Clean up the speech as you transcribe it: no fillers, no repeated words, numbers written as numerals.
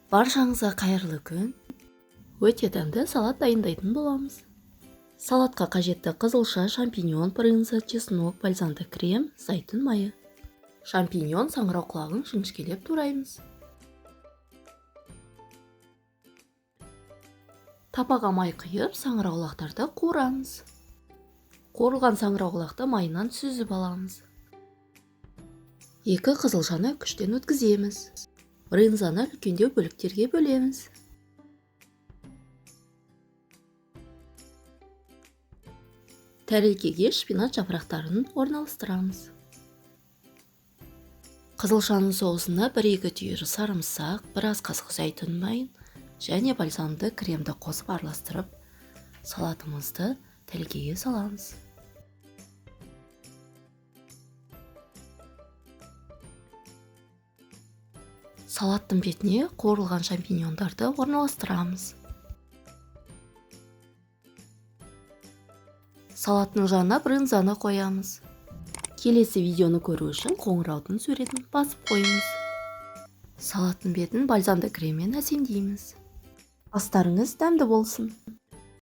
Баршаңызға қайырлы күн. Өте дәмді салат дайындайтын боламыз. Салатқа қажетті қызылша, шампиньон, брынза, чеснок, бальзамды крем, зайтун майы. Шампиньон саңырауқұлағын жіңішкелеп тураймыз. Табаға май құйып, саңырауқұлақтарды қуырамыз. Қуырылған саңырауқұлақты майынан сүзіп аламыз. Екі қызылшаны күштен өткіземіз. Брынзаны үлкендеу бөліктерге бөлеміз. Тәрелкеге шпинат жапырақтарын орналастырамыз. Қызылшаның соусына 1-2 түйір сарымсақ, біраз қасық зәйтүн майын және бальзамды кремді қосып араластырып, салатымызды тәрелкеге саламыз. Салаттың бетіне қуырылған шампиньондарды орналастырамыз. Салаттың жанына брынзаны қоямыз. Келесі видеоны көру үшін қоңыраудың суретін басып қойыңыз. Салаттың бетін бальзамды креммен әсемдейміз. Астарыңыз дәмді болсын.